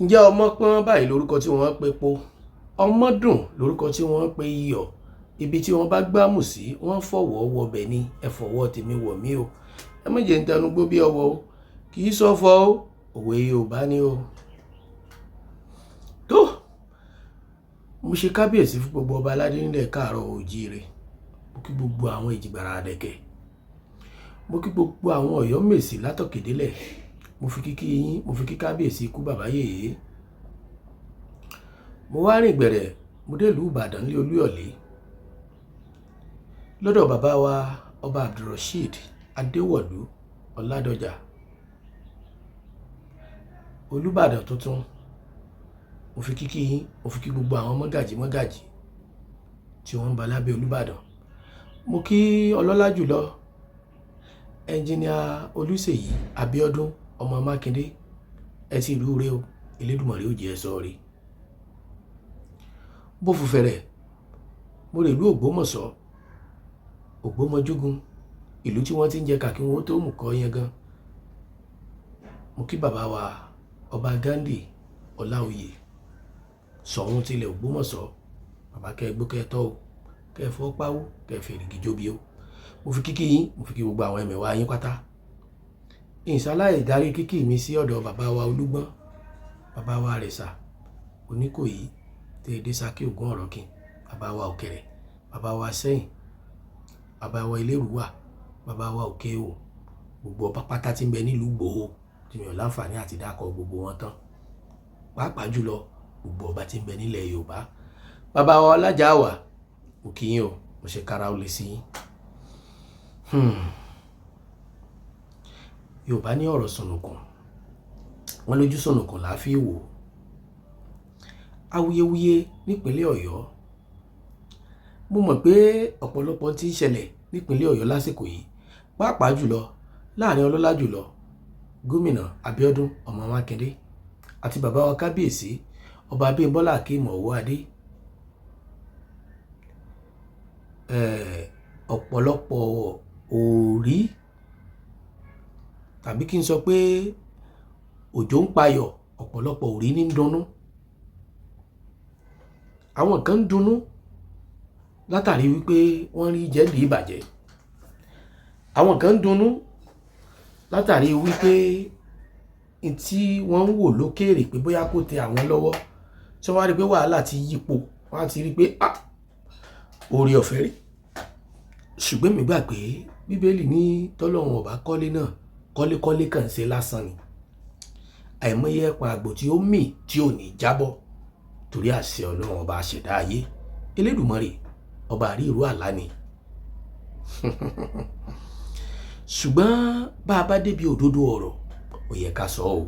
Ǹjẹ́ ọmọ pọ́n báyìí lórúkọ tí wọ́n pe po, ọmọ dùn lórúkọ tí wọ́n pe iyọ̀. Ibi tí wọ́n bá gbámù sí, wọ́n fọwọ́ wọbẹ̀ ni. Ẹ fọwọ́ tèmi wọ̀ mí o. Ẹ má jẹ́ ń tẹnugbó bí ọwọ́ o. Kì í sọ́fọ̀ o, òwe Yorùbá ni o. Tó, mo ṣe kábíyèsí fún gbogbo ọba aládé nílẹ̀ káàárọ̀ oòjíire. Mo kí gbogbo àwọn ìjìgbara àdẹ̀kẹ̀. Mo kí gbogbo àwọn Ọ̀yọ́mèsì látọ̀kèdélẹ̀. Mo fi kíkí yín, mo fi kí kábíyèsí ikú bàbá yèyé. Mo wá rìn gbẹ̀rẹ̀, mo dé ìlú Ìbàdàn ní Olúyọ̀lé. Lọ́dọ̀ bàbá wa Ọba Abdulrasheed Adéwọ̀lú Ọládọjà. Olúbàdàn tuntun. Mo fi kíkí yín, mo fi kí gbogbo àwọn mọ́gàjí mọ́gàjí tí wọ́n ń ba lábẹ́ Olúbàdàn. Mo kí ọlọ́lá jùlọ Ẹnjiníà Olúṣèyí Abíọ́dún ọmọ Mákindé. Ẹ ti rú re o, Elédùmarè ó jẹ́ ẹ sọ́ọ̀rẹ́. Bó fùfẹ̀rẹ̀, mo rè ìlú Ògbómọ̀ṣọ́, Ògbómọjúgun, ìlú tí wọ́n ti ń jẹ kàkí wọn ó tó mú kọ́ yẹn gan. Mo kí bàbá wa Ọba Ghandi Ọláoyè Ṣọ̀ún tilẹ̀ Ògbómọ̀ṣọ́. Bàbá kẹ́ ẹ gbó kẹ́ ẹ tọ́ o, kẹ́ ẹ fọ́ páwó, kẹ́ ẹ fèrègì jóbi o. Mo fi kíkí yín, mo fi kí gbogbo àwọn ẹ̀mẹ̀wà yín pátá. Ìṣaláì darí kíkí mi sí ọ̀dọ̀ bàbá wa Olúgbọ́n, bàbá wa Àrẹ̀sà, Oníkòyí, tẹ́ ẹ dé Ṣakí Ògún Ọ̀rọ̀kìn, bàbá wa Òkèrè, bàbá wa Sẹ́yìn, bàbá wa Elérúwà, bàbá wa Òkèhò, gbogbo ọba pátá tí ń bẹ nílùú Ìgbòho tí mi ò láǹfààní àti dákọ gbogbo wọn tán. Pàápàá jùlọ gbogbo ọba tí ń bẹ nílẹ̀ Yorùbá. Bàbá wa Ọlájàwà, mo kí yín o, mo ṣe kára ó lè sí yín. Yorùbá ní ọ̀rọ̀ sùnùkùn, wọ́n lójú sùnùkùn là á fi wò. Awuyewuye nípínlẹ̀ Ọ̀yọ́. Mo mọ̀ pé ọ̀pọ̀lọpọ̀ tí ń ṣẹlẹ̀ nípínlẹ̀ Ọ̀yọ́ lásìkò yìí, pàápàá jùlọ láàrin ọlọ́lá jùlọ Gómìnà Abíọ́dún ọmọ Mákindé àti bàbá wa kábíyèsí Ọba Abímbọ́lá Akeem Ọwọ́adé. Ọ̀pọ̀lọpọ̀ òrí tàbí kí n sọ pé òjò ń payọ̀, ọ̀pọ̀lọpọ̀ òrí ní ń dunnú. Àwọn kan ń dunnú látàrí wípé wọ́n rí jẹ́ǹdì ìbàjẹ́. Àwọn kan ń dunnú látàrí wípé n tí wọ́n ń wò lókèèrè pé bóyá kó tẹ àwọn lọ́wọ́, tí wọ́n á rí pé wàhálà ti yípo, wọ́n á ti rí pé ah, oore ọ̀fẹ́ rí. Ṣùgbọ́n èmi gbà pé Bíbélì ní tọ́lọ́run ò bá kọ́lé náà, kọ́lékọ́lé kàn ṣe lásán ni. Àìmọye ẹ̀pọ̀n àgbò tí ó mì tí ò ní jábọ́ torí àṣẹ Ọlọ́run ọba àṣẹ̀dá ayé. Elédùmarè, ọba àrí ìró àlá ni. Ṣùgbọ́n bá a bá débi òdodo ọ̀rọ̀, ó yẹ ká sọ ọ́ o.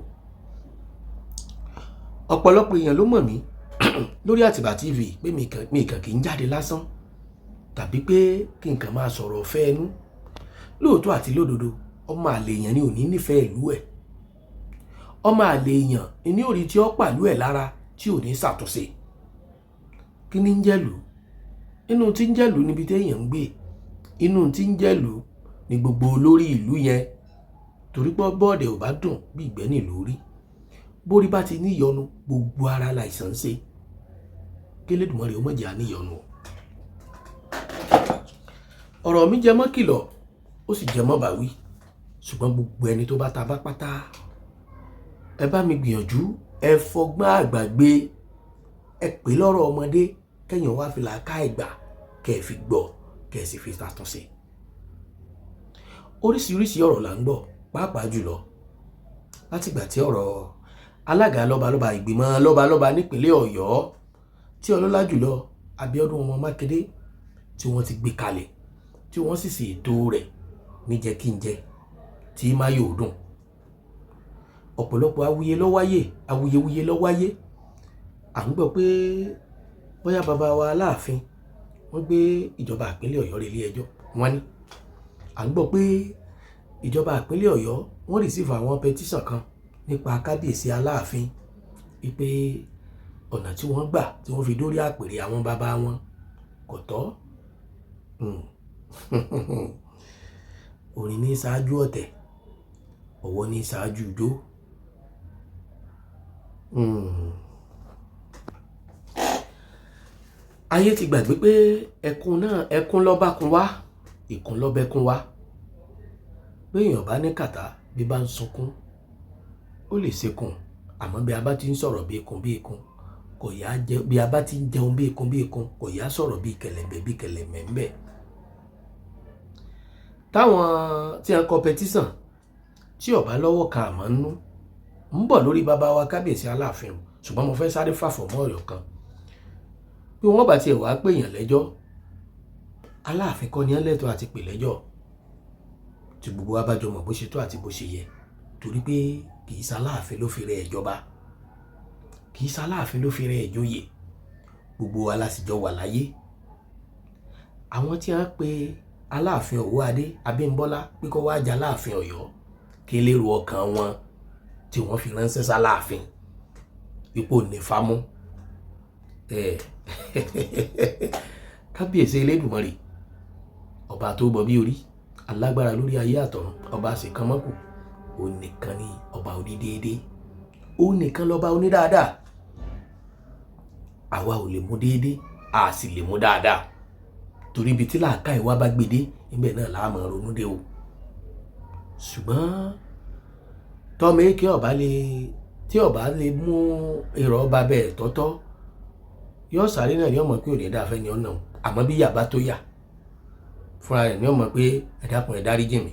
Ọ̀pọ̀lọpọ̀ èèyàn ló mọ̀ mí lórí Àtìbà TV pé mi kàn kì í jáde lásán tàbí pé kí n kàn máa sọ̀rọ̀ ọ̀fẹ́ ẹnu. Lóòótọ́ àti lódodo, ọmọ àlè èèyàn ni ò ní nífẹ̀ẹ́ ìlú ẹ̀. Ọmọ àlè èèyàn ni ó rí tí ó pàlú ẹ̀ lára tí ò ní ṣàtúnṣe. Kí ni ń jẹ́lù? Inú tí ń jẹ́lù níbi tí èèyàn ń gbé. Inú tí ń jẹ́lù ni gbogbo olórí ìlú yẹn. Torí pé bọ́ọ̀dẹ̀ ò bá dùn bí ìgbẹ́ nílùú rí. Bórí bá ti níyọnu, gbogbo ara làìsàn ń ṣe. Kí Elédùmarè ó má jẹ́ a níyọnu o. Ọ̀rọ̀ mi jẹ mọ́ kìlọ̀, ó sì jẹ mọ́ bàwí. Ṣùgbọ́n gbogbo ẹni tó bá ta bá pátá, ẹ bá mi gbìyànjú, ẹ fọgbọ́n àgbà gbé, ẹ pè lọ́rọ̀ ọmọdé, kẹ́yìn wá fi làákàyè gbà, kẹ́ ẹ fi gbọ́, kẹ́ ẹ sì fi ṣàtúnṣe. Oríṣiríṣi ọ̀rọ̀ là ń gbọ́, pàápàá jùlọ láti ìgbà tí ọ̀rọ̀ alága lọ́balọ́ba ìgbìmọ̀ lọ́balọ́ba nípínlẹ̀ Ọ̀yọ́ tí ọlọ́lá jùlọ Abíọ́dún ọmọ Mákindé tí wọ́n ti gbé kalẹ̀, tí wọ́n sì ṣètò rẹ̀ ní jẹ́ kí n jẹ, tí máyò dùn. Ọ̀pọ̀lọpọ̀ awuye ló wáyé, awuyewuye ló wáyé. À ń gbọ́ pé bóyá bàbá wa Aláàfin wọ́n gbé ìjọba ìpínlẹ̀ Ọ̀yọ́ relé ẹjọ́, wọ́n ní. À ń gbọ́ pé ìjọba ìpínlẹ̀ Ọ̀yọ́ wọ́n receive àwọn petition kan nípa kábíyèsí Aláàfin wípé ọ̀nà tí wọ́n gbà tí wọ́n fi dórí àpèrè àwọn bàbá wọn kò tọ́. Orin ní ṣáájú ọ̀tẹ̀, ọ̀wọ́ ní ṣáájú ijó. Ayé ti gbàgbé pé ẹkún náà ẹkún lọ́ba kun wá, ìkún lọ́bẹ̀kún wá. Béèyàn bá ní kàtá bí bá ń sunkún, ó lè sekùn, àmọ́ bí a bá ti ń sọ̀rọ̀ bí ikùn bí ikùn, kò yá jẹ, bí a bá ti ń jẹun bí ikùn bí ikùn, kò yá sọ̀rọ̀ bí kẹ̀lẹ̀bẹ̀ bí kẹ̀lẹ̀mẹ̀ ń bẹ̀. Táwọn tí a ń kọ pẹtísàn tí ọba lọ́wọ́ kan àmọ́ ń nú ń bọ̀ lórí bàbá wa kábíyèsí Aláàfin o, ṣùgbọ́n mo fẹ́ sáré fàfọ̀ mọ́ ọ̀rọ̀ kan. Bí wọ́n bá tiẹ̀ wá pè yàn lẹ́jọ́, Aláàfin kọ́ ni ẹ́ lẹ́tọ̀ọ́ àti pè lẹ́jọ́, tí gbogbo wa bá jọ mọ̀ bó ṣe tó àti bó ṣe yẹ, torí pé kì í ṣaláàfin ló fi rẹ̀ ẹ̀ jọba, kì í ṣaláàfin ló fi rẹ̀ ẹ̀ joyè, gbogbo wa la sì jọ wà láyé. Àwọn tí wọ́n pe Aláàfin Ọ̀wọ́adé Abímbọ́lá pé kó wá jẹ Aláàfin Ọ̀yọ́, kí lérò ọkàn wọn tí wọ́n fi ránṣẹ́ sáláàfin ipò nífàmú. Kábíyèsí Elédùmarè, ọba tó bọ bí orí, alágbára lórí ayé àtọ̀run, ọba àṣekánmọ́kù, òun nìkan ni ọba onídéédé, òun nìkan lọ́ba onídáadáa. Àwa ò lè mú déédé, a sì lè mú dáadáa, torí ibi tí làákàyè wa bá gbé dé, níbẹ̀ náà la máa ronú dé o. Ṣùgbọ́n tọ́mọ èké ọba lè, tí ọba lè mú èrò ọba bẹ́ẹ̀ tọ́tọ́, yóò sáré náà ní ọmọ pé ò ní dáa fẹ́ ni ọ̀nà o. Àmọ́ bí yàbá tó yà fúnra rẹ̀ ní ọmọ pé ẹ dákun ẹ dáríjì mí.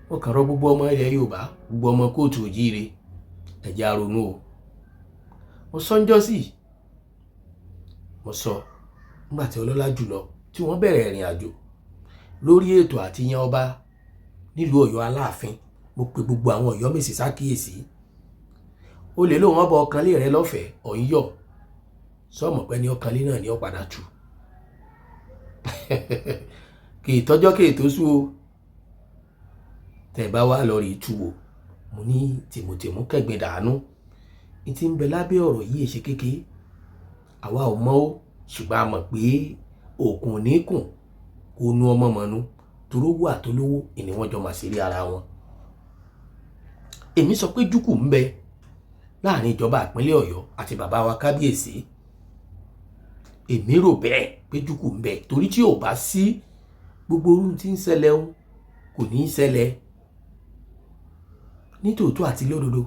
Wọ́n kàn rọ gbogbo ọmọ ilẹ̀ Yorùbá, gbogbo ọmọ kóòtù òjíire, ẹ jẹ́ á ronú o. Mo sọ ńjọ́ sí, mo sọ nígbà tí ọlọ́lá jùlọ tí wọ́n bẹ̀rẹ̀ ìrìn àjò lórí ètò àti yan ọba nílùú Ọ̀yọ́ Aláàfin, mo pe gbogbo àwọn Ọ̀yọ́mèsì sákìyèsí. O lè lóun ọba ọkànlé rẹ lọ́fẹ̀ẹ́, ọ̀ ń yọ̀, sọ́mọ̀ pé ní ọkànlé náà ni ó padà tù. Kì í tọ́jọ́ kì í tó sú o. Tẹ̀ bá wá lọ rí tú o, mo ní tìmùtìmù kẹ́gbin dànù. Ní ti ń bẹ lábẹ́ ọ̀rọ̀ yìí èṣe kékeré, àwa ò mọ̀ ó, ṣùgbọ́n a mọ̀ pé òkun ò ní kùn kó nu ọmọ mọ̀nú, toró wà tó lówó ìní wọ́n jọ máa ṣeré ara wọn. Èmi sọ pé júkù ń bẹ láàrin ìjọba ìpínlẹ̀ Ọ̀yọ́ àti bàbá wa kábíyèsí. Èmi rò bẹ́ẹ̀ pé júkù ń bẹ, torí tí ò bá sí gbogbo ohun tí ń ṣẹlẹ̀ ń kò ní í ṣẹlẹ̀ nítòótọ́ àti lódodo.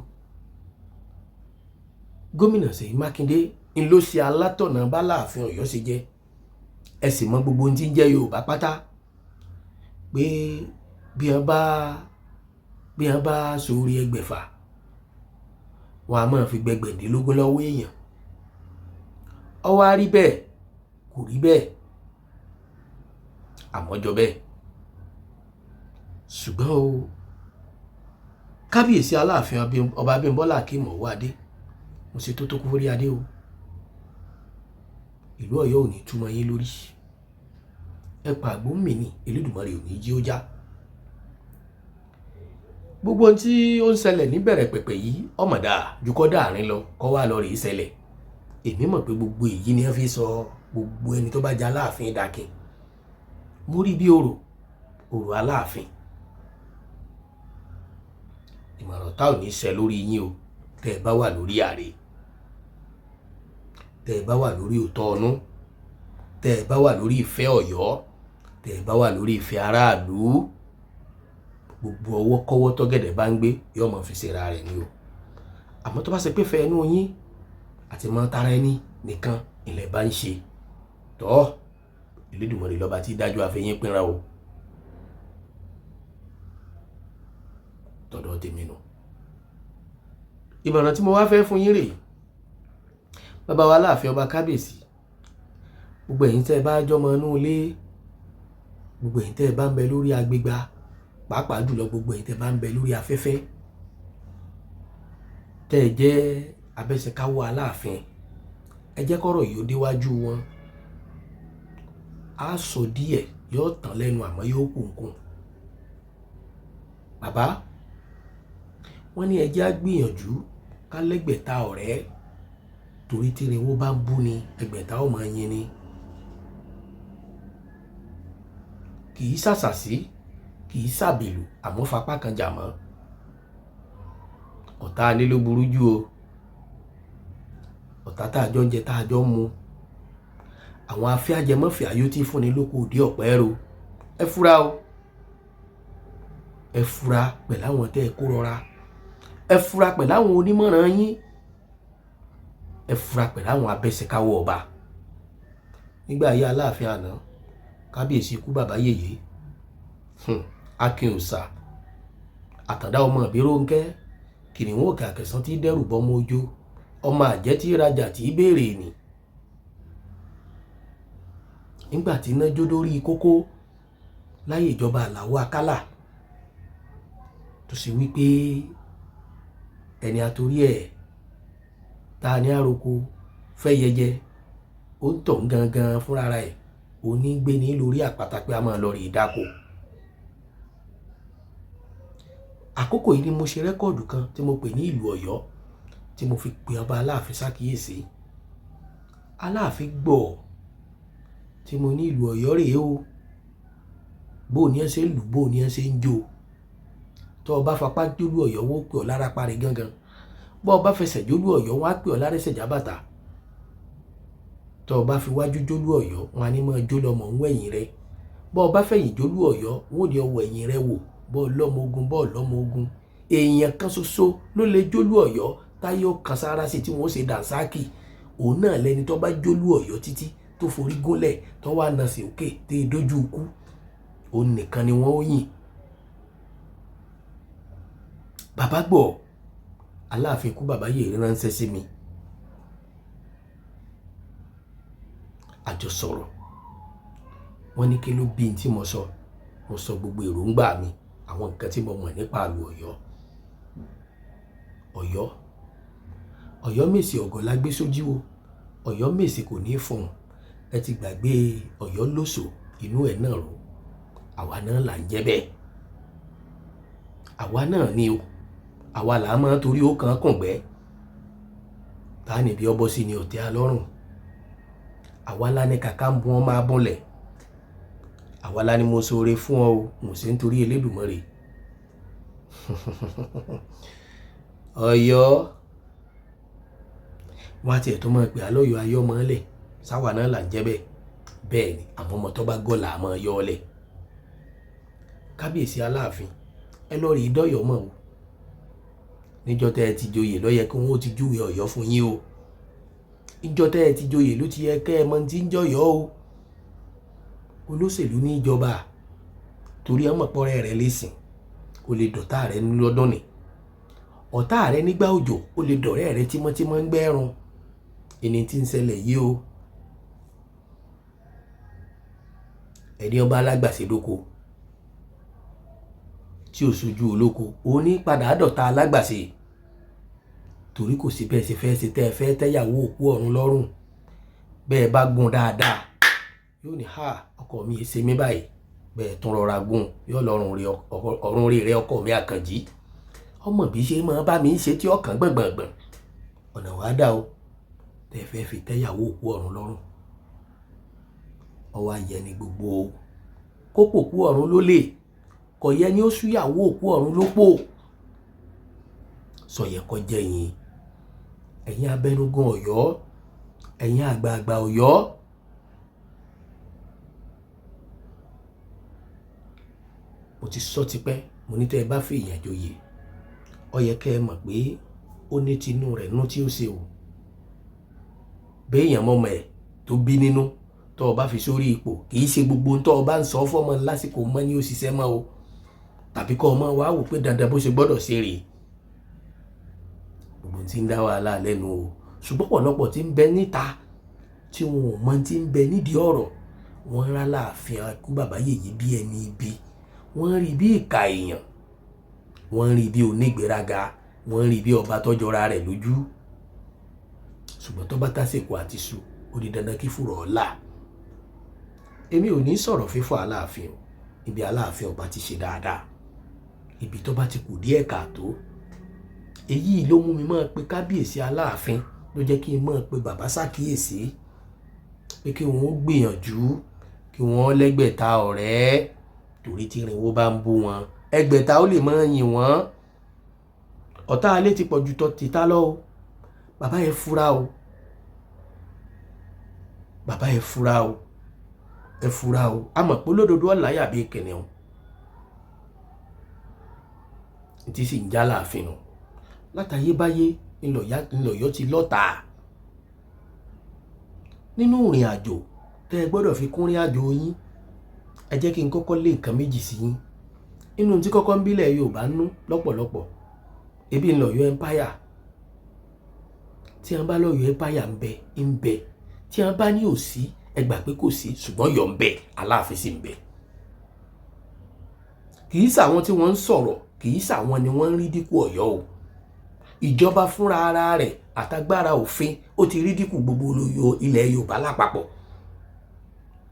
Gómìnà Ṣèyí Mákindé ń ló ṣe alátọ̀nà báláàfin Ọ̀yọ́ ṣe jẹ́. Ẹ sì mọ gbogbo ohun tí ń jẹ́ Yorùbá pátá pé bí wọ́n bá sórí ẹgbẹ̀fà, wọn a máa fi gbẹgbẹ̀dínlógún lọ́wọ́ èèyàn. Ó wá rí bẹ́ẹ̀, kò rí bẹ́ẹ̀, àmọ́ jọ bẹ́ẹ̀. Ṣùgbọ́n o, kábíyèsí Aláàfin ọba Abímbọ́lá Akeem Ọ̀wọ́adé, mo ṣe tó tó kú fórí adé o. Ìlú Ọ̀yọ́ ò ní túmọ̀ yín lórí. Ẹ pa àgbo mì ní, Elédùmarè ò ní jí ó já. Gbogbo ohun tí ó ń ṣẹlẹ̀ níbẹ̀rẹ̀ pẹ̀pẹ̀ yìí, ọmọ dáa ju kọ́ dáàrin lọ, kọ́ wá lọ rèé ṣẹlẹ̀. Èmi mọ̀ pé gbogbo èyí ni wọ́n fi sọ gbogbo ẹni tó bá jẹ Aláàfin dákin. Mo rí bí orò, orò Aláàfin. Ìmọ̀ràn tá ò ní ṣẹ lórí yín o, tẹ́ ẹ bá wà lórí ààrẹ, tẹ́ ẹ bá wà lórí òótọ́ ọnú, tẹ́ ẹ bá wà lórí ìfẹ́ Ọ̀yọ́, tẹ́ ẹ bá wà lórí ìfẹ́ aráàlú. Gbogbo ọwọ́ kọ́wọ́ tọ́gẹ̀dẹ̀ bá ń gbé yóò máa fi ṣera rẹ̀ ni o. Àmọ́ tó bá ṣe pé fẹ́ ẹnu yín àti mọ́ tara ẹni nìkan ilẹ̀ bá ń ṣe, tọ́ Elédùmarè lọ́ba tí dájú àfẹ́yín pínra o. Tọ̀dọ̀ tèmi nù. Ìmọ̀ràn tí mo wá fẹ́ fún yín rèé, bàbá wa Aláàfin ọba kábíyèsí, gbogbo ẹ̀yin tẹ́ ẹ bá jọmọ inú ilé, gbogbo ẹ̀yin tẹ́ ẹ bá ń bẹ lórí agbègbà, pàápàá jùlọ gbogbo ẹ̀yin tẹ́ ẹ bá ń bẹ lórí afẹ́fẹ́, tẹ́ ẹ jẹ́ abẹ́sẹ̀káwọ́ Aláàfin, ẹ jẹ́ kọ́rọ̀ yìí ó déwájú wọn. Á sọ díẹ̀, yóò tán lẹ́nu àmọ́ yóò kù nkùn. Bàbá, wọ́n ní ẹ jẹ́ á gbìyànjú ká lẹ́gbẹ̀ta ọ̀rẹ́, torí tí irinwó bá ń bú ni ẹgbẹ̀ta ó máa yin ni. Kì í ṣàṣàsí, kì í ṣàbẹ̀lù, àmọ́ fapá kan jà mọ́. Ọ̀tá alé ló burú jù o. Ọ̀tá tá a jọ ń jẹ tá a jọ ń mu, àwọn afẹ́ajẹmọ́fẹ́ ayó tí fúnni lóko òdì ọ̀pẹ́ ro. Ẹ fura o, ẹ fura pẹ̀lú àwọn tẹ́ ẹ kó rọra, ẹ fura pẹ̀lú àwọn onímọ̀ràn yín, ẹ fura pẹ̀lú àwọn abẹ́sẹ̀káwọ́ ọba. Nígbà ayé Aláàfin àná, kábíyèsí ikú bàbá yèyé, Akin Òòṣà, Àtàndá ọmọ Ìbírónkẹ́, kìnìún òkè àkẹsàn tí dẹ́rù bọ́mọ ojó, ọmọ àjẹ́ tí rajà tí béèrè nì. Nígbà tí iná jó dórí kókó láyé ìjọba Àlàó Akálà, tó sì wípé ẹni àtòrí ẹ̀ ta ní àròkọ fẹ́ yẹjẹ, ó ń tọ̀ gangan fúnra ẹ̀, onígbé ní lórí àpáta pé a máa lọ rí dáko. Àkókò yìí ni mo ṣe rẹ́kọ̀dù kan tí mo pè ní ìlú Ọ̀yọ́, tí mo fi pe ọba Aláàfin ṣàkíyèsí. Aláàfin gbọ́ tí mo ní ìlú Ọ̀yọ́ rèé o, bó ní ẹ ṣe ń lù, bó ní ẹ ṣe ń jó. Tó o bá fapá jólú Ọ̀yọ́, wọ́n pè ọ́ lára parí gangan. Bó o bá fẹsẹ̀ jólú Ọ̀yọ́, wọ́n á pè ọ́ lárẹ́sẹ̀ jábàtà. Tó o bá fi wájú jólú Ọ̀yọ́, wọ́n á ní máa jó lọ́mọ ń wẹ̀yìn rẹ. Bó o bá fẹ̀yìn jólú Ọ̀yọ́, wọ́n ò ní ọwọ́ ẹ̀yìn rẹ wò, bó o lọ́mọ ogun, bó o lọ́mọ ogun. Èèyàn kan ṣoṣo ló lè jólú Ọ̀yọ́ táyé ó kan sára sí tí wọ́n ó ṣe dànsákì. Òun náà lẹni tó bá jólú Ọ̀yọ́ títí tó forí gúnlẹ̀ tó wà nà sí òkè tẹ́ dójú ikú, òun nìkan ni wọ́n ó yìn. Bàbá gbọ́, Aláàfin kú bàbá yìí ránṣẹ́ sí mi. A jọ sọ̀rọ̀. Wọ́n ní kí ló bí n tí mo sọ. Mo sọ gbogbo èròǹgbà mi, àwọn nǹkan tí mo mọ̀ nípa ìlú Ọ̀yọ́. Ọ̀yọ́, Ọ̀yọ́ mèsì ọ̀gọ́ la gbé sójú o. Ọ̀yọ́ mèsì kò ní fọhùn. Ẹ ti gbàgbé Ọ̀yọ́ lóṣò inú ẹ̀ náà rò. Àwa náà là ń jẹ́ bẹ́ẹ̀. Àwa náà ni o. Àwa là á máa torí ó kàn kùn gbẹ́. Ta ni bí ọbọ̀ sí ni ọ̀tẹ̀ alọ́rùn. Àwa la ní kàkà ń bu wọn máa bọ́lẹ̀. Àwa la ní mo ṣoore fún ọ o, mo sì ń torí Elédùmarè. Ọ̀yọ́, wọ́n á tiẹ̀ tó máa pè alọ́yọ̀ ayọ́ mọ́lẹ̀. Sáwà náà là ń jẹ́ bẹ́ẹ̀. Bẹ́ẹ̀ ni àwọn ọmọ tó bá gọ́ là á máa yọ ọ́ lẹ̀. Kábíyèsí Aláàfin, ẹ lọ rí dọ́yọ̀ mọ́ o. Níjọ́ tẹ́ ẹ ti joyè ló yẹ kí wọ́n ó ti júwe Ọ̀yọ́ fún yín o. Níjọ́ tẹ́ ẹ ti joyè ló ti yẹ kẹ́ ẹ mọ tí ń jọ̀yọ́ o. Olóṣèlú ní ìjọba, torí ọmọ pọ́rẹ́ rẹ lẹ́sìn, o lè dọ̀tá rẹ lọ́dún ni. Ọ̀tá rẹ nígbà òjò, o lè dọ̀rẹ́ rẹ tímọ́tímọ́ ń gbẹ́rùn. Ẹni tí ń ṣẹlẹ̀ yìí o. Ẹni ọba alágbàṣe lóko tí ò sojú olóko, ó ní padà dọ̀tá alágbàṣe. Torí kò sí bẹ́ẹ̀ ṣe fẹ́ ṣe tẹ́ ẹ fẹ́ tẹ́yàwó òkú ọ̀run lọ́rùn. Bẹ́ẹ̀ bá gún dáadáa, yóò ní ha, ọkọ mi ṣe mí báyìí. Bẹ́ẹ̀ tún rọra gún, yóò lọ́rùn rí ọ̀run rí rẹ ọkọ mi Àkànjí. Ọmọ bí ṣe máa bá mi ṣe tí ọkàn gbọ̀ngbọ̀ngbọ̀n. Ọ̀nà wàá dà o. Tẹ́ ẹ fẹ́ fi tẹ́yàwó òkú ọ̀run lọ́rùn. Ọwọ́ ayẹ ni gbogbo o. Kókò òkú ọ̀run ló lè. Kò yẹ ni ó súyàwó òkú ọ̀run ló pò. Sọ̀yẹ́ kọ jẹ́ yín. Ẹ̀yin abẹnugan Ọ̀yọ́, ẹ̀yin àgbààgbà Ọ̀yọ́. Mo ti sọ tipẹ́, mo ní tẹ́ ẹ bá fi ìyàn joyè, ó yẹ kẹ́ ẹ mọ̀ pé ó ní tinú rẹ̀ nú tí ó ṣe o. Béèyàn mọ̀mọ́ ẹ̀ tó bí nínú, tó o bá fi sórí ipò, kì í ṣe gbogbo ohun tó o bá ń sọ fọ́mọ lásìkò mọ́ ni ó ṣiṣẹ́ mọ́ o. Tàbí kọ́ ọmọ wa wò pé dandan bó ṣe gbọ́dọ̀ ṣe rèé. Gbogbo tí ń dá wàhálà lẹ́nu o. Ṣùgbọ́n ọ̀pọ̀lọpọ̀ tí ń bẹ níta tí wọn ò mọ̀ tí ń bẹ nídìí ọ̀rọ̀, wọ́n rá láàfin ikú bàbá yèyé bí ẹni ibi. Wọ́n rí bí ìkà èèyàn, wọ́n rí bí onígbéraga, wọ́n rí bí ọba tọ́jọ́ra rẹ̀ lójú. Ṣùgbọ́n tó bá tásìkò àti ṣu, ó di dandan kí fùrọ̀ ọ̀la. Èmi ò ní sọ̀rọ̀ fífọ́ Aláàfin o. Ibi Aláàfin ọba ti ṣe dáadáa, ibi tó bá ti kù díẹ̀ káàtó. Èyí ló mú mi máa pe kábíyèsí Aláàfin, ló jẹ́ kí n máa pe bàbá ṣàkíyèsí pé kí wọ́n ó gbìyànjú, kí wọ́n lẹ́gbẹ̀ta ọ̀rẹ́. Torí tí irinwó bá ń bú wọn, ẹgbẹ̀ta ó lè máa yìn wọ́n. Ọ̀tá alé ti pọ̀ ju tọ́ tìta lọ o. Bàbá ẹ fura o, bàbá ẹ fura o, ẹ fura o. A mọ̀ pé olódodo ọ̀láyà bíi kìnìún tí sì ń já láàfin nù látayébáyé. Ńlọyọ ti lọ́ta nínú ìrìn àjò tẹ́ ẹ gbọ́dọ̀ fi kún ìrìn àjò yín. Ẹ jẹ́ kí n kọ́kọ́ lé nǹkan méjì sí yín nínú tí kọ́kọ́ ń bílẹ̀ Yorùbá nú lọ́pọ̀lọpọ̀. Ebi ńlọyọ empire, tí wọ́n bá lọ́yọ̀ empire ń bẹ ń bẹ, tí wọ́n bá ní òsí, ẹ gbà pé kò sí, ṣùgbọ́n yọ̀ ń bẹ, Aláàfin sì ń bẹ. Kì í sàwọn tí wọ́n ń sọ̀rọ̀, kì í sàwọn ni wọ́n ń rí dínkù Ọ̀yọ́ o. Ìjọba fúnra ara rẹ̀ àtagbára òfin ó ti rí dínkù gbogbo ilẹ̀ Yorùbá lápapọ̀,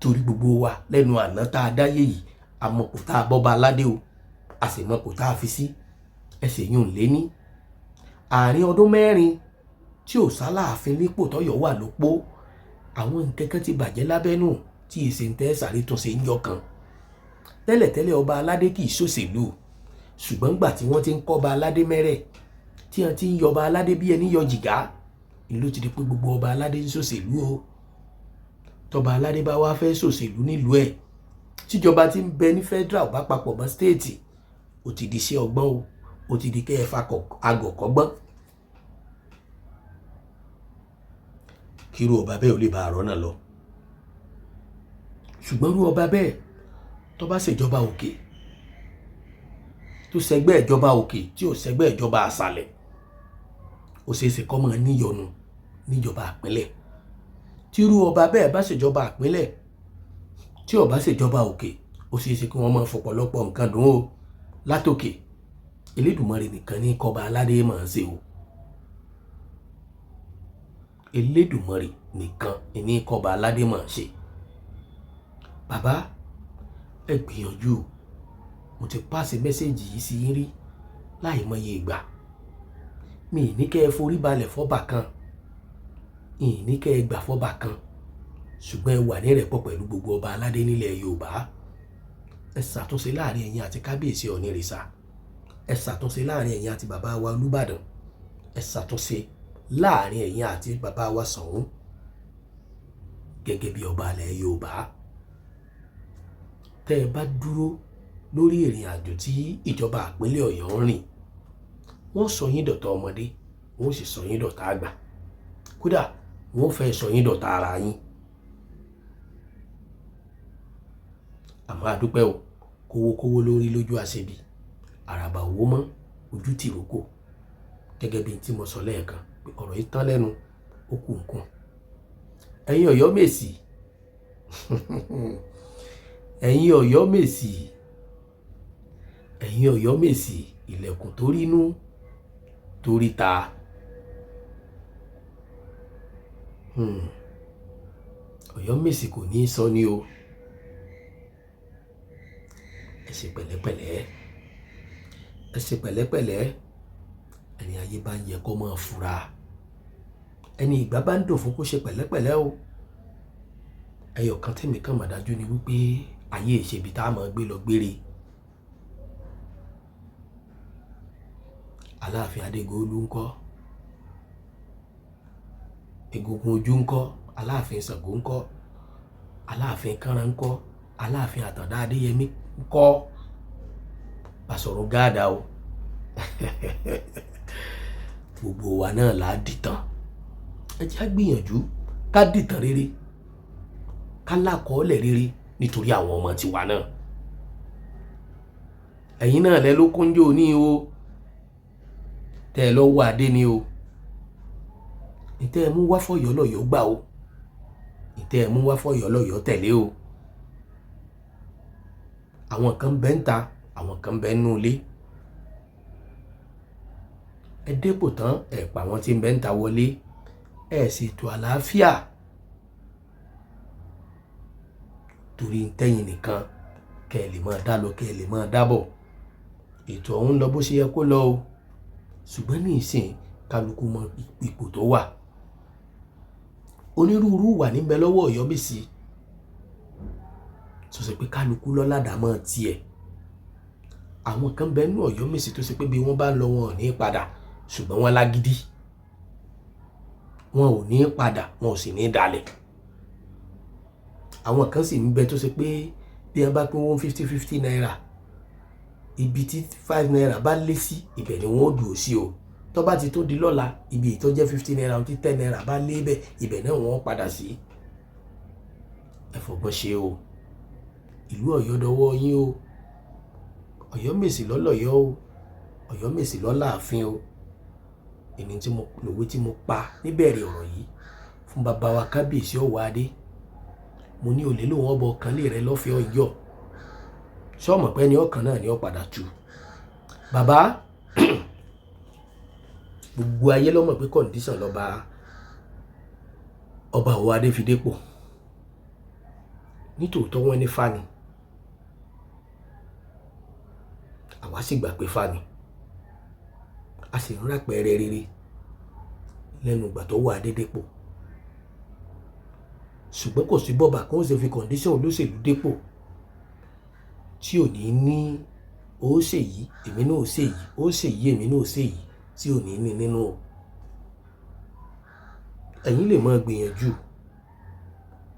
torí gbogbo wa lẹ́nu àná tá a dáyé yìí, àmọ̀kò tá a bọ́ba aládé o, a sì mọ̀kò tá a fi sí ẹsẹ̀ yìí ń lé ní àárín ọdún 4 tí ò sáláàfin nípò tọ́yọ̀ wà lópó. Àwọn nǹkan kan ti bàjẹ́ lábẹ́nú tí èsì ń tẹ́ sàrí tún ṣe ń yọ kan. Tẹ́lẹ̀tẹ́lẹ̀ ọba aládé kì í ṣòṣèlú, ṣùgbọ́n gbà tí wọ́n ti ń kọ́ba aládé mẹ́rẹ̀, tí wọ́n ti ń yọba aládé bí ẹni yọ jìgá, ìlú ti di pé gbogbo ọba aládé ń ṣòṣèlú o. Tọba aládé bá wá fẹ́ ṣòṣèlú nílùú ẹ̀, tíjọba ti ń bẹ ní federal bá papọ̀ mọ́ stéètì, ó ti di iṣẹ́ ọgbọ́n o, ó ti di kẹ́ ẹ fa agọ̀ kọ́gbọ́n. Kírú ọba bẹ́ẹ̀ ò lè bá àrọ́ náà lọ. Ṣùgbọ́n irú ọba bẹ́ẹ̀ tó bá ṣèjọba òkè, tó ṣẹgbẹ́ ìjọba òkè tí ò ṣẹgbẹ́ ìjọba àṣàlẹ̀, ó ṣeé ṣe kó máa níyọnu níjọba àpínlẹ̀. Tírú ọba bẹ́ẹ̀ bá ṣèjọba àpínlẹ̀ tí ó bá ṣèjọba òkè, ó ṣeé ṣe kí wọ́n máa fọ̀pọ̀lọpọ̀ nǹkan dùn ó látòkè. Elédùmarè nìkan ní kọba aládé máa ń ṣe o. Elédùmarè nìkan ní kọba aládé máa ń ṣe. Bàbá ẹ gbìyànjú, mo ti pàṣẹ mẹ́sẹ̀gì yìí sí yín rí láìmọye ìgbà. Mi ní kẹ́ ẹ forí balẹ̀ fọ́ba kan, mi ní kẹ́ ẹ gbà fọ́ba kan, ṣùgbọ́n ẹ wà ní ìrẹ́pọ̀ pẹ̀lú gbogbo ọba aládé nílẹ̀ Yorùbá. Ẹ ṣàtúnṣe láàrin ẹ̀yin àti kábíyèsí Ọ̀nìrìṣà, ẹ ṣàtúnṣe láàrin ẹ̀yin àti bàbá wa Olúbàdàn, ẹ ṣàtúnṣe láàrin ẹ̀yin àti bàbá wa Ṣọ̀ún gẹ́gẹ́ bí ọba ilẹ̀ Yorùbá. Tẹ́ ẹ bá dúró lórí ìrìn àjò tí ìjọba ìpínlẹ̀ Ọ̀yọ́ ń rìn, wọ́n sọ yín dọ̀tá ọmọdé, wọ́n sì sọ yín dọ̀tá àgbà, kódà wọ́n fẹ́ sọ yín dọ̀tá ara yín. Àmọ́ àdúpẹ́ o, kówókówó lórí lójú àṣebí, àràbà owó mọ́ ojú tìrókò. Gẹ́gẹ́ bí tí mo sọ lẹ́ẹ̀kan pé ọ̀rọ̀ yìí tán lẹ́nu, ó kù nǹkan. Ẹ̀yin Ọ̀yọ́ Mèsì, ẹ̀yin Ọ̀yọ́ Mèsì, ẹ̀yin Ọ̀yọ́ Mèsì, ilẹ̀kùn tó rínú tó ríta. Ọ̀yọ́ Mèsì kò ní í sọ ní o. Ẹ ṣe pẹ̀lẹ́pẹ̀lẹ́, ẹ ṣe pẹ̀lẹ́pẹ̀lẹ́. Ẹni ayé bá ń yẹ kó máa fura, ẹni ìgbà bá ń dùn fún kó ṣe pẹ̀lẹ́pẹ̀lẹ́ o. Ẹyọ kan tèmi kàn mọ̀ dájú ni wípé ayé ìṣebi tá a máa gbé lọ gbére. Aláàfin Adégolú ńkọ́, Egungun ojú ńkọ́, Aláàfin Ṣàngó ńkọ́, Aláàfin Kánran ńkọ́, Aláàfin Àtàndá Adéyẹmí ńkọ́, Bàṣọ̀run Gáàdà o. Gbogbo wa náà là á dìtàn. Ẹ jẹ́ á gbìyànjú ká dìtàn rere, ká lákọọ́lẹ̀ rere nítorí àwọn ọmọ tiwa náà. Ẹ̀yin náà lẹ ló kúnjó ní o, tẹ́ ẹ lọ́wọ́ adé ni o. Ìtẹ́ ẹ mú wá fọ̀yọ́ lọ́yọ́ gbà o, ìtẹ́ ẹ mú wá fọ̀yọ́ lọ́yọ́ tẹ̀lé o. Àwọn kan bẹ́ ń ta, àwọn kan bẹ́ ń nú ilé. Ẹ dépò tán, ẹ pa àwọn tí ń bẹ́ ń ta wọlé, ẹ ṣètò àlàáfíà torí ń tẹ́yìn nìkan kẹ́ ẹ lè máa dá lọ, kẹ́ ẹ lè máa dábọ̀. Ètò ọ̀hún lọ bó ṣe yẹ kó lọ o, ṣùgbọ́n ní ìsìn kálukú mọ ipò tó wà. Onírúurú wà níbẹ̀ lọ́wọ́ Ọ̀yọ́ Mèsì tó ṣe pé kálukú lọ́ládàá mọ́ tiẹ̀. Àwọn kan bẹ nínú Ọ̀yọ́ Mèsì tó ṣe pé bí wọ́n bá ń lọ wọn ò ní padà. Ṣùgbọ́n wọ́n lágídí, wọn ò ní padà, wọn ò sì ní dalẹ̀. Àwọn kan sì ń bẹ tó ṣe pé bí wọ́n bá pín 150 50 naira, ibi tí 5 naira bá lé sí, ibẹ̀ ni wọ́n ó dùn sí o. Tó bá ti tó di lọ́la, ibi tó jẹ́ 50 naira tí 10 naira bá lé bẹ̀, ibẹ̀ náà wọ́n padà sí. Ẹ fọgbọ́n ṣe o. Ìlú Ọ̀yọ́ dọwọ́ yín o. Ọ̀yọ́mèsì lọ́lọ́yọ́ o, Ọ̀yọ́mèsì lọ́láàfin o. Èmi tí mo lòwe tí mo pa níbẹ̀rẹ̀ ọ̀rọ̀ yìí fún bàbá wa Kábíyèsí Ọ̀wọ́adé, mo ní olè lòun ọbọ̀ kan lè rẹ lọ́fẹ̀ẹ́ Ọ̀yọ́ sọ́mọ̀ pé ní ọkàn náà ni ó padà tu bàbá. Gbogbo ayé ló mọ̀ pé condition lọ́ba ọba Ọ̀wọ́adé fi dépò. Nítòótọ́ wọ́n ní fani, àwa sì gbà pé fani, a sì ń rápẹrẹ rere lẹ́nu ìgbà tó wà dé dépò. Ṣùgbọ́n kò sí bọ́ba kó ń ṣe fi condition olóṣèlú dépò tí ò ní ní ó ṣe yìí, èmi náà ó ṣe yìí, ó ṣe yìí, èmi náà ó ṣe yìí, tí ò ní ní nínú o. Ẹ̀yin lè máa gbìyànjú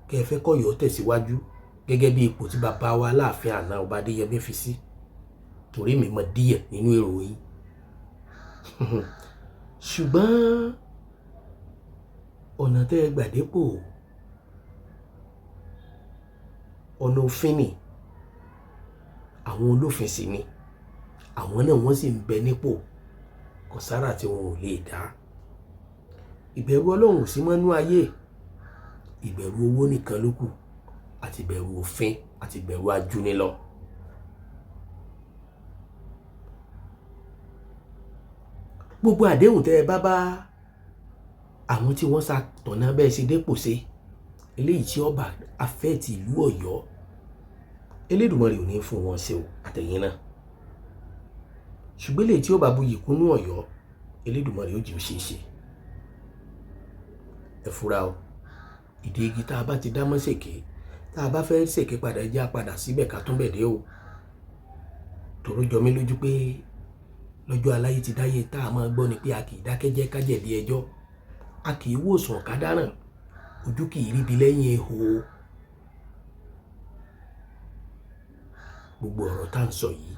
kẹ́ ẹ fẹ́ kọ́yọ́ tẹ̀síwájú gẹ́gẹ́ bí ipò tí bàbá wa Aláàfin àná Ọba Adéyẹmí fi sí, torí mi mọ díẹ̀ nínú èrò yín. Ṣùgbọ́n ọ̀nà tẹ́ ẹ gbà dépò, ọ̀nà òfin ni, àwọn olófin sì ni, àwọn náà wọ́n sì ń bẹ nípò, kò sára tí wọn ò lè dá. Ìbẹ̀rù Ọlọ́run ò sí mọ́nú ayé, ìbẹ̀rù owó nìkan ló kù, àti ìbẹ̀rù òfin, àti ìbẹ̀rù ajúnilọ. Gbogbo àdéhùn tẹ́ ẹ bá bá àwọn tí wọ́n ṣàtọ̀nà bẹ́ẹ̀ ṣe dépò ṣe, eléyìí tí ọba afẹ́ẹ̀tì ìlú Ọ̀yọ́, Elédùmarè ò ní fún wọn ṣe o, àtẹ̀yìn náà. Ṣùgbọ́n eléyìí tí ó bá buyì kúnú Ọ̀yọ́, Elédùmarè ó jẹ́ ó ṣeé ṣe. Ẹ fura o. Ìdí igi tá a bá ti dá mọ́ ṣèké, tá a bá fẹ́ ṣèké padà, já padà síbẹ̀ ká tún bẹ̀ dé o. Tòró jọ mí lójú pé lọ́jọ́ aláyé ti dáyé tá a máa gbọ́ ni pé a kì í dákẹ́jẹ́ kájẹ̀bi ẹjọ́, a kì í wòsàn kádáràn, ojú kì í ríbi lẹ́yìn ihò. Gbogbo ọ̀rọ̀ tá à ń sọ yìí,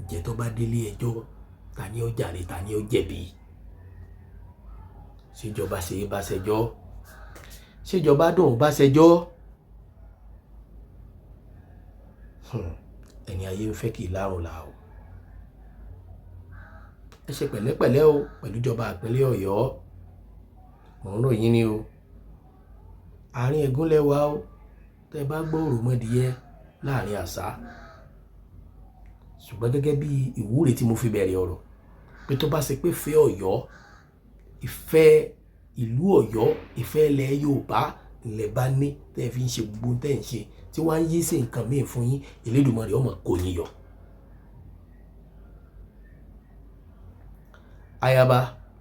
ǹjẹ́ tó bá délé ẹjọ́, ta ni ó jàre, ta ni ó jẹ̀bi? Ṣèjọba ṣe é bá ṣẹjọ́? Ṣèjọba dùn bá ṣẹjọ́? Ẹni ayé ń fẹ́ kì í lárùn là o. Ẹ ṣe pẹ̀lẹ́pẹ̀lẹ́ o pẹ̀lú ìjọba ìpínlẹ̀ Ọ̀yọ́. Mò ń ròyìn ni o. Àárín ẹ̀gún lẹ́wà o. Tẹ́ ẹ bá gbọ́ òròmọdìyẹ láàrin àṣà. Ṣùgbọ́n gẹ́gẹ́ bí ìwúre tí mo fi bẹ̀rẹ̀ ọ̀rọ̀, pé tó bá ṣe pé ìfẹ́ Ọ̀yọ́, ìfẹ́ ìlú Ọ̀yọ́, ìfẹ́ ilẹ̀ Yorùbá ilẹ̀ bá ní tẹ́ ẹ fi ń ṣe gbogbo tẹ́ ẹ ń ṣe, tí wọ́n á yí sí nǹkan míì fún yín, Elédùmarè ó máa kó yín yọ. Ayaba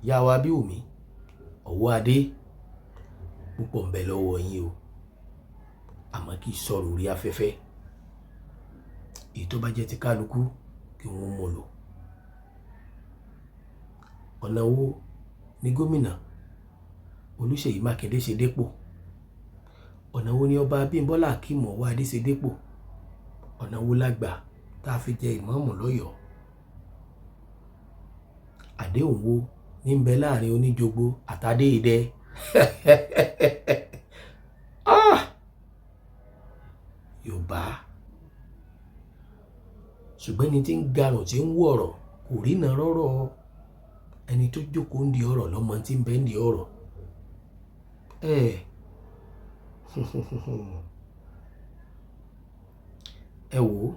Yàwá Abíwùmí Ọ̀wọ́adé, púpọ̀ ń bẹ lọ́wọ́ yín o, àmọ́ kì í sọ̀rọ̀ orí afẹ́fẹ́. Èyí tó bá jẹ́ ti kálukú kí wọ́n mú lò. Ọ̀nà wo ni gómìnà Olúṣèyí Mákindé ṣe dépò? Ọ̀nà wo ni ọba Abímbọ́lá Akeem Ọ̀wọ́adé ṣe dépò? Ọ̀nà wo la gbà tá a fi jẹ ìmáàmù lọ́yọ̀ọ́? Àdéhùn wo ní ń bẹ láàrin oníjogbo àtàdé idẹ? Yorùbá. Ṣùgbọ́n ẹni tí ń garùn tí ń wọ̀rọ̀ kò rína rọ́rọ̀. Ẹni tó jókòó ń di ọ̀rọ̀ lọ́mọ tí ń bẹ ń di ọ̀rọ̀. Ẹ wò ó,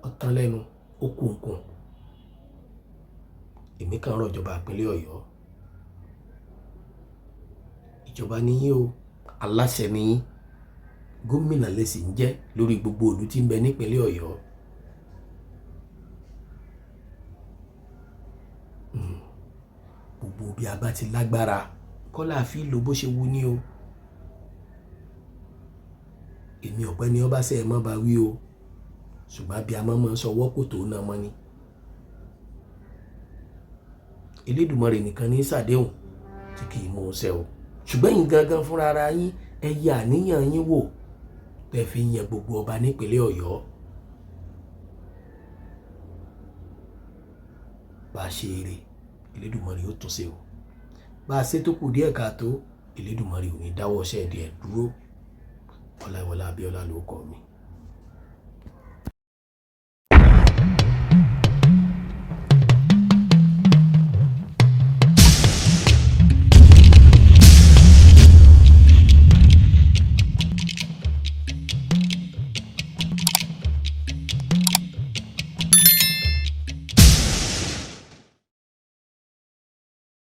ọ̀tán lẹ́nu, ó kú nǹkan. Èmi kan rọ̀ ìjọba ìpínlẹ̀ Ọ̀yọ́. Ìjọba ni yín o, aláṣẹ ni yín, gómìnà lẹ sì ń jẹ́ lórí gbogbo ìlú tí ń bẹ nípínlẹ̀ Ọ̀yọ́. Gbogbo bí a bá ti lágbára, kọ́ la fi lò bó ṣe wú ní o. Èmi ọ̀pẹ ni ọba ṣe ẹ mọ́ bá wí o. Ṣùgbọ́n bí a máa ń sọ wọ́pọ̀ tó ná mọ́ ni. Elédùmarè nìkan ní ṣàdéhùn tí kì í mú un ṣẹ o. Ṣùgbọ́n yín gangan fúnra ara yín, ẹ yẹ àníyàn yín wò tẹ́ fi ń yan gbogbo ọba nípínlẹ̀ Ọ̀yọ́. Bá a ṣe eré, Elédùmarè ó tún ṣe o. Bá a ṣe tó kù díẹ̀ káàtó, Elédùmarè ò ní dáwọ́ iṣẹ́ díẹ̀ dúró. Ọláìwọlá Abíọ́lá ló kọ mi.